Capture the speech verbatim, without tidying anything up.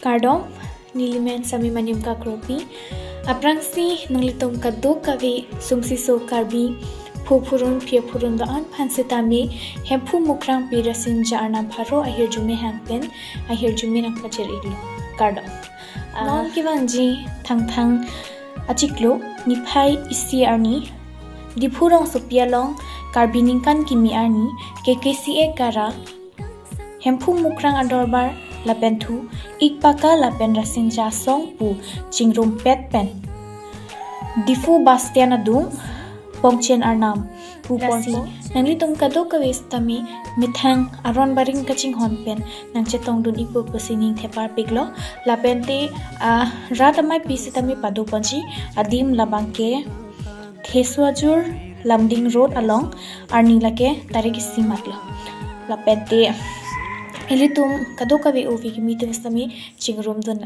Kardom, nelimen sami Manim Kakropi. Aphrangsi nanglitum kadokave sumsiso Karbi phu phurun, phi aphurun do-an aphan sitame Hemphu Mukrang Pi Rasinja Arnam Pharo ahirjume hang pen ahirjume nangpachir-iklo. Kardom. Ah, non kevangji Thangthang achiklo niphai isi arni Diphu rongsopi along Karbi Ningkan Kimi arni K K C A Kara Hemphu Mukrang Adorbar lapen thu Ikpaka lapen Rasinja Asong pu chingrumpet pen Diphu bus stand adung Pongchen Arnam pu pon. Lasi nanglitum kadokave sitame methang aron barim kachinghon pen nangchetongdun-ikpo pusi ning theparpiklo. Lapente, ah, rat ameipi sitame padoponji, adim labangke Thesuajur Lumding Road along, arni lake tarik isi matlo. Lapente ilitum kadokave ove kimi atum sitame chingrumdun